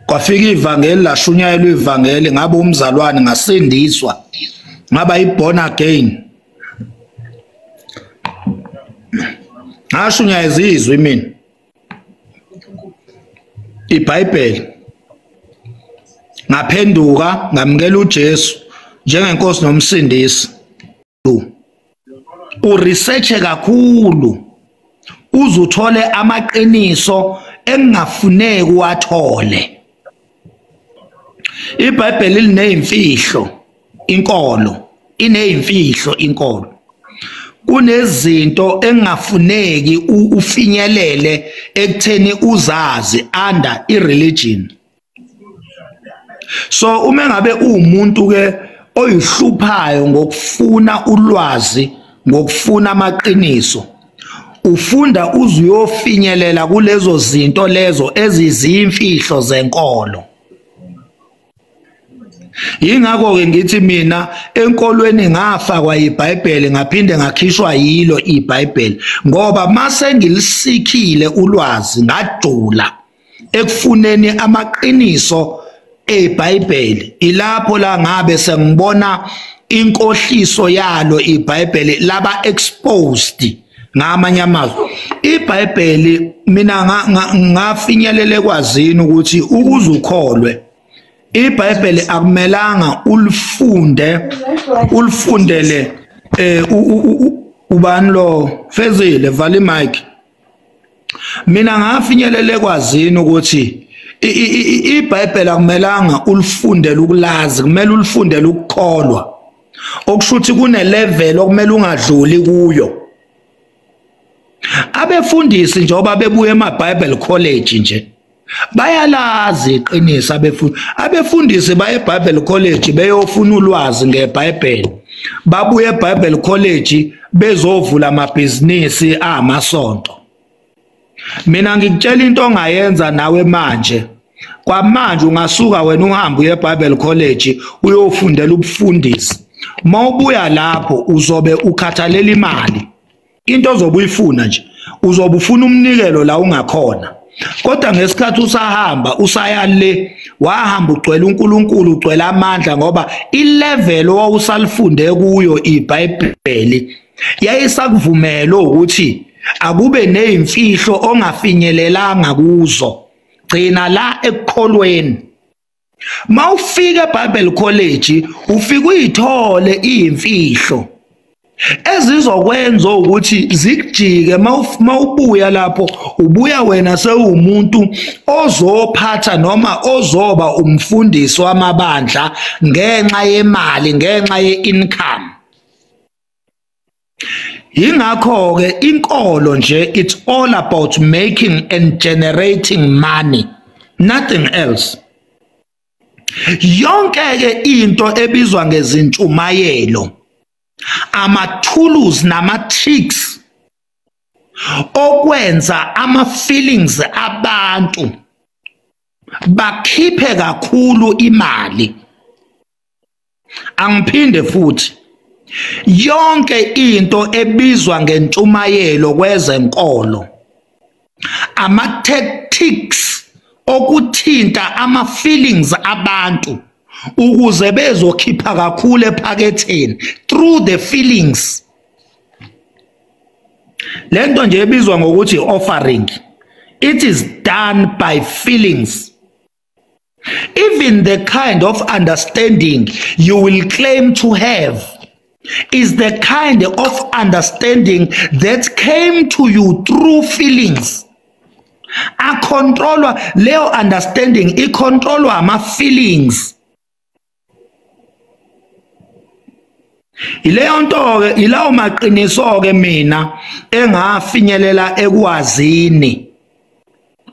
Kwafika ivangeli, lashunyayelwa ivangeli, ngabe umzalwane, ngasindiswa, ngaba i-born again. Ngashunyayeza izwi mina, iBhayibheli. Ngaphenduka, ngamukela uJesu njengenkosi nomsindisi. Uresearche kakhulu uzuthole amaqiniso engingafuneki uwathole. IBhayibheli lineyimfihlo, inkolo ineyimfihlo, inkolo kunezinto engafuneki ufinyelele ekutheni uzazi under ireligion. So uma ngabe uwumuntu ke oyihluphayo ngokufuna ulwazi, ngokufuna amaqiniso, ufunda uze uyofinyelela kulezo zinto lezo ezizimfihlo zenkolo. Yingakho ke ngithi mina enkolweni ngafakwa iBhayibheli, ngaphinde ngakhishwa yilo iBhayibheli, ngoba mase ngilisikhile ulwazi ngajula ekufuneni amaqiniso eBhayibheli, ilapho la ngabe sengibona inkohliso yalo iBhayibheli laba exposed. Ngamanye amazwi, iBhayibheli mina ngafinyelela ekwazini ukuthi ukuze ukholwe iBhayibheli akumelanga ulifunde, ulifundele ubani lo Fezile, vala imic. Mina ngafinyelela ekwazini ukuthi iBhayibheli akumelanga ulifundele ukulazi, kumele ulifundele ukukholwa. Okusho ukuthi kune level okumele ungadluli kuyo. Abefundisi njengoba bebuye ema Bible College nje bayalazi iqiniso. Abefundisi baye eBible College beyofuna ulwazi ngeBhayibheli, babuye eBible College bezovula amabhizinisi amasonto. Mina ngikutshela into ongayenza nawe manje. Kwamanje ungasuka wena uhambe uye eBible College uyofundela ubufundisi. Mawubuya lapho uzobe ukhathalela imali, into ozobe uyifuna nje uzobe ufuna umnikelo la ungakhona. Kodwa ngesikhathi usahamba usaya le, wahamba ugcwele uNkulunkulu, ugcwele amandla, ngoba ilevel owawusalifunde kuyo iBhayibheli yayisakuvumela ukuthi akube nezimfihlo ongafinyelelanga kuzo. Gcina la ekukholweni. Mawufika eBible College ufika uyithole izimfihlo ezizokwenza ukuthi zikujike. Mawubuya lapho ubuya wena sewumuntu ozophatha noma ozoba umfundisi wamabandla ngenxa yemali, ngenxa ye-income. Yingakho ke inkolo nje, it's all about making and generating money, nothing else. Yonke ke into ebizwa ngezintshumayelo, ama-tools nama-tricks okwenza ama-feelings abantu bakhiphe kakhulu imali. Angiphinde futhi, yonke into ebizwa ngentshumayelo kwezenkolo, ama-tactics okuthinta ama-feelings abantu ukuze bezokhipha kakhulu ephaketheni through the feelings. Lento nje ebizwa ngokuthi offering, it is done by feelings. Even the kind of understanding you will claim to have is the kind of understanding that came to you through feelings. Akontrolwa leyo understanding, ikontrolwa ama feelings. Ileyo nto ke, ilawo maqiniso ke mina engafinyelela ekwazini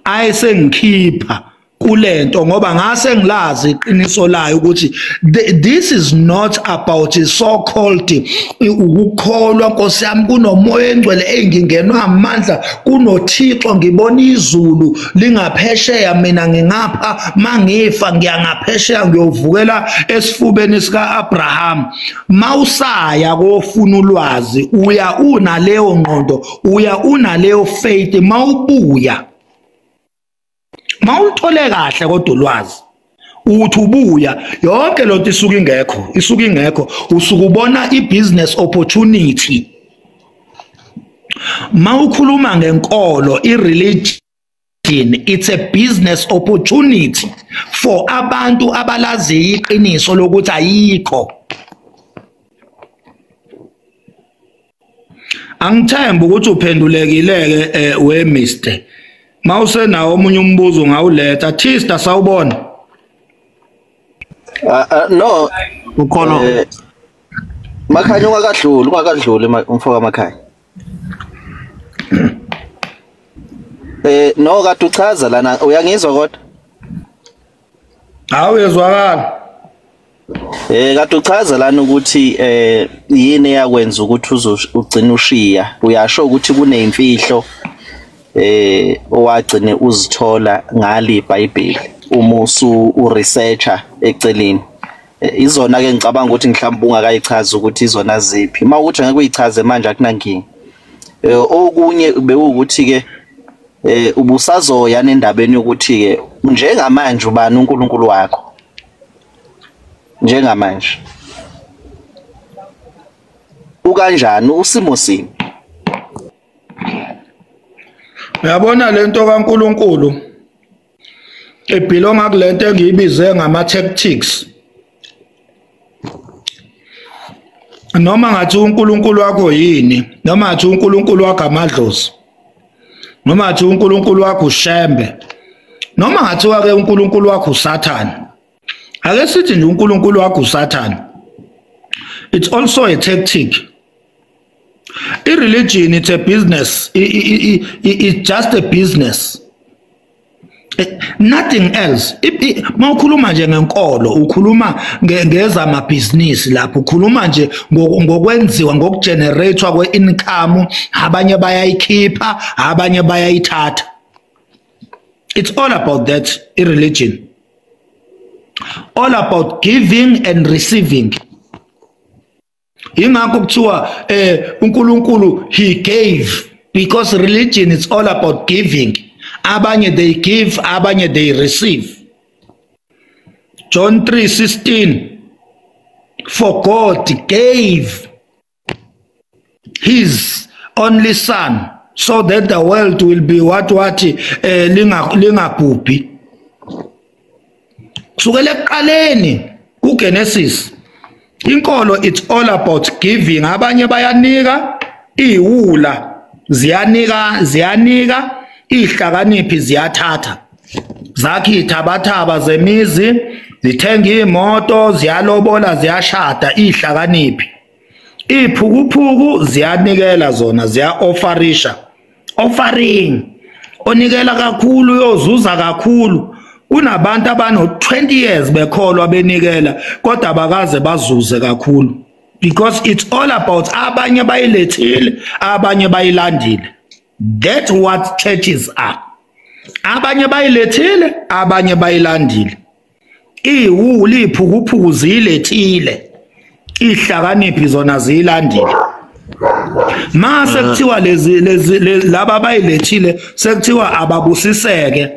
ayesengikhipha kulento, ngoba ngase ngilazi iqiniso layo ukuthi this is not about so called ukukholwa. Nkosi yami, kunomoya engcwele engingenwa amandla, kunoThixo, ngibona izulu lingaphesheya, mina ngingapha mangifa ngiyangaphesheya ngiyovukela esifubeni sika Abraham. Mawusaya kofuna ulwazi uya unaleyo ngqondo, uya unaleyo faith. Mawubuya Mawuthole kahle kodwa ulwazi uthi ubuya yonke lonto isuka ingekho, isuka ingekho, usuka ubona i-business opportunity. Mawukhuluma ngenkolo, i-religion, it's a business opportunity for abantu abalaziyo iqiniso lokuthi ayikho. Angithemba ukuthi uphendulekile ke we Mr. Mawusenawo omunye umbuzo ngawuletha. Tista, sawubona. No, ukhona Makhanya ungakadluli, ungakadluli umfoka Makhanya. No, kade uchaza lana, uyangizwa kodwa? Hawu, uyezwakala. Kade uchaza lana ukuthi yini eyakwenza ukuthi ugcine ushiya. Uyasho ukuthi kuneyimfihlo owagcine uzithola ngali iBhayibheli uma usu uresearcher eceleni. Izona ke ngicabanga ukuthi mhlawumbe ungakayichaza ukuthi izona ziphi. Uma ukuthi ngeke uyichaze manje akunankinga. Okunye bewukuthi ke ubusazoya nendabeni yokuthi ke njengamanje ubani uNkulunkulu wakho? Njengamanje ukanjani usimo sini? Uyabona lento kaNkulunkulu ebelonga kulento engiyibize ngama tactics. Noma ngathi uNkulunkulu wakho yini, noma ngathi uNkulunkulu wakho amadlozi, noma ngathi uNkulunkulu wakho uShembe, noma ngathi wake uNkulunkulu wakho uSathane. Ake sithi nje uNkulunkulu wakho uSathane. It's also a tactic. I-religion, it's a business. It's just a business. Nothing else. Mawukhuluma nje ngenkolo, ukhuluma ngezamabhizinisi lapho, ukhuluma nje ngokwenziwa, ngokugeneratewa kwe-income, abanye bayayikhipha, abanye bayayithatha. It's all about that, i-religion. All about giving and receiving. Ingakho kuthiwa uNkulunkulu he gave, because religion is all about giving. Abanye they give, abanye they receive. John 3:16, for God gave his only son so that the world will be what lingabhubhi. Kusukela ekuqaleni kuGenesis, inkolo it's all about giving. Abanye bayanika, iwula ziyanika, ziyanika, ihlakaniphi ziyathatha, zakhi ithabathaba zemizi, zithenga imoto, ziyalobola, ziyashada. Ihlakaniphi, iphukuphuku ziyanikela zona, ziya-offerisha, offering. Onikela kakhulu uyozuza kakhulu. Kunabantu abano 20 years bekholwa benikela, kodwa abakaze bazuze kakhulu, because it's all about abanye bayilethile, abanye bayilandile. That's what churches are. Abanye bayilethile, abanye bayilandile. Iwuli iphukuphuku ziyilethile, ihlakaniphi zona ziyilandile. Mase kuthiwa lezi laba abayilethile sekuthiwa ababusiseke,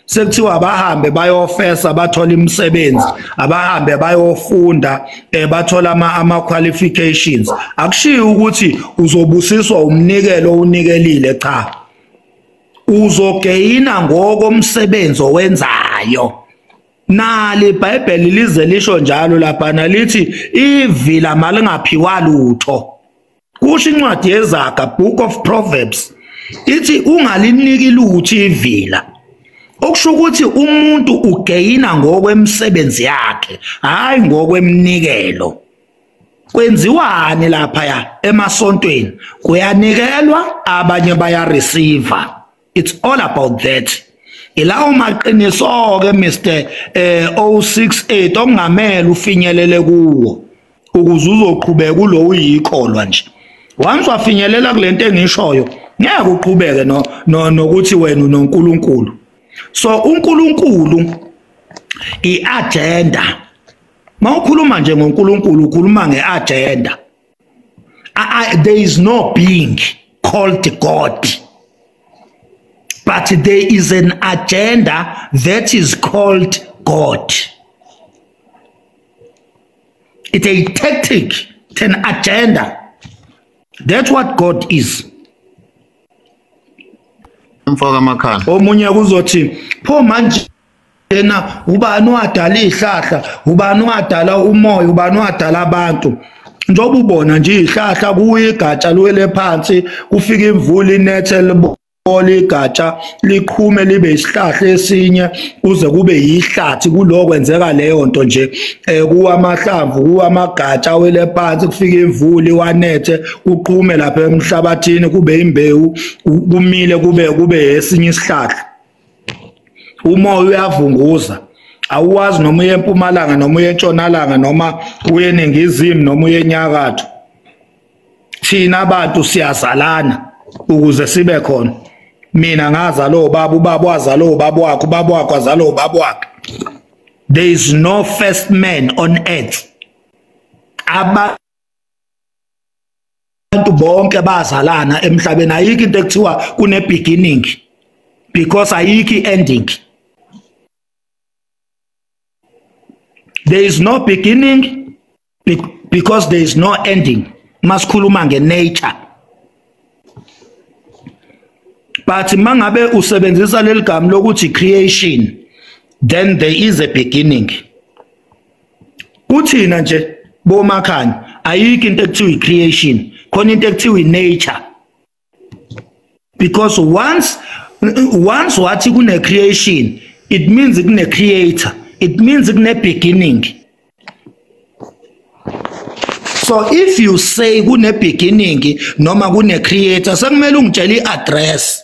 sekuthiwa abahambe bayofesa bathola imisebenzi, abahambe bayofunda bathola ama qualifications. Akushiyo ukuthi uzobusiswa umnikelo unikelile, cha, uzogeyina ngokomsebenzi owenzayo. Nali iBhayibheli lize lisho njalo lapha, nalithi ivila malingaphiwa lutho. Kusho incwadi yeZaga, Book of Proverbs, ithi ungaliniki lutho ivila. Okusho ukuthi umuntu ugeyina ngokwemisebenzi yakhe, hayi ngokweminikelo. Kwenziwani lapha ya emasontweni? Kuyanikelwa, abanye bayareceive. It's all about that. Ilawo maqiniso ke Mr 068 okungamele ufinyelele kuwo ukuze uzoqhubeka kulo uyikholwa nje. Once wafinyelela kulento engishoyo, ngeke uqhubeke nokuthi wena unoNkulunkulu. So uNkulunkulu iagenda. Mawukhuluma nje ngoNkulunkulu ukhuluma ngeagenda. There is no being called God. But there is an agenda that is called God. It's a tactic, it's an agenda. That's what God is. Mfoka Makhala. Omunye kuzothi pho manje yena ubani wadala izihlahla, ubani wadala umoya, ubani wadala abantu? Njengoba ubona nje izihlahla kuyigatsha luwele phansi, kufika imvula inethe libola igatsha liqhume libe isihlahla esinye kuze kube yihlathi. Kulokwenzeka leyo nto nje, kuwa amahlamvu, kuwa amagatsha awele phansi, kufika imvula iwanethe kuqhume lapha emhlabathini kube imbewu, kumile kube esinye isihlahla. Umoya uyavunguza, awuwazi noma uye empumalanga noma uye entshonalanga noma uye eningizimu noma uye enyakatho. Thina abantu siyazalana ukuze sibe khona. Mina ngazala ubaba, ubaba wazala ubaba wakhe, ubaba wakhe wazala ubaba wakhe. There is no first man on earth. Abantu bonke bazalana emhlabeni. Ayikho into ekuthiwa kune beginning, because ayikho ending. There is no beginning because there is no ending. Masikhuluma nge-nature. But mangabe usebenzisa leli gama lokuthi creation, then there is a beginning. Kuthina nje bomakhanya ayikho into ekuthiwa creation, khona into ekuthiwa nature. Because once wathi kune creation, it means kune creator, it means kune beginning. So if you say kune beginning noma kune creator, sekumele ungitshele i-address.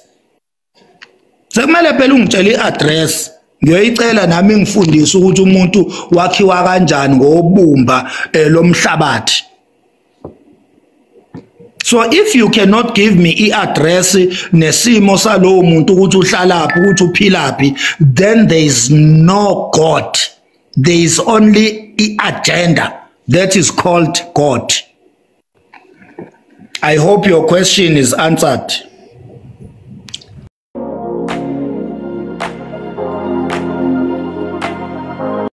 Sekumele phela ungitshele i-address. Ngiyoyicela nami ngifundise ukuthi umuntu wakhiwa kanjani ngobumba lomhlabathi. So if you cannot give me i-address nesimo salowo muntu ukuthi uhlalaphi, ukuthi uphilaphi, then there is no God. There is only i-agenda that is called God. I hope your question is answered.